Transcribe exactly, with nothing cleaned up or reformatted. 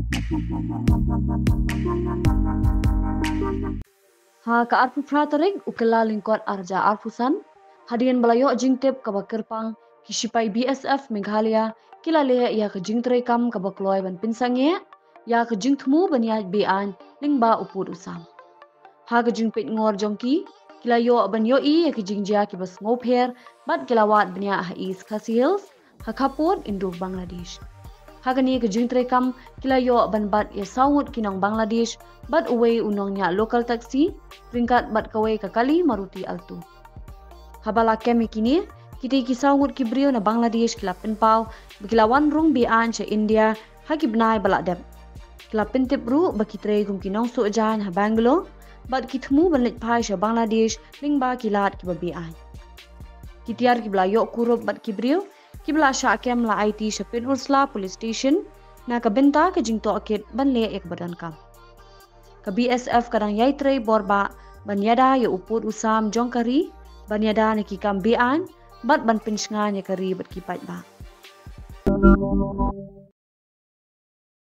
Ha ka arphew phra tarik u Kyllalyngkot arhajar arphew san, hadien ba la ïoh jingtip kaba kyrpang, ki shipai B S F Meghalaya ki la leh ïa ka jingtreikam kaba kloi ban pynsangeh ïa ka jingthmu ban ïaid be-aiñ lyngba u pud u sam. Ha ka jingpeit ngor jong ki, ki la ïoh ban ïohi ïa ki jingjia kiba sngewpher bad ki la wad bniah ha East Khasi Hills, ha khappud Indo-Bangladesh. Ha kane ka jingtreikam ki la ïoh ban bat ïa saw ngut ki nong Bangladesh bad uwei u nongñiah local taxi, ryngkat bad kawei ka kali Maruti Alto. Haba la kem ïa kine, kitei ki saw ngut ki briew na Bangladesh ki la pynpaw ba ki la wan rung be-aiñ sha India ha ki bnai ba la dep. Ki la pyntip ruh ba ki trei kum ki nongsuh jaiñ ha Bangalore bad ki thmu ban leit phai sha Bangladesh lyngba ki lad kiba be-aiñ. Ki tiar kiba la ïoh kurup bad ki briew kiba la shah kem la aiti sha Pynursla Police Station na ka bynta ka jingtohkit ban leh ïa kaba donkam. Ka B S F ka dang ïai trei borbah ban ïada ïa u pud u sam jong ka ri, ban ïada na ki kam be-aiñ bad ban pynshngaiñ ïa ka ri bad ki paidbah.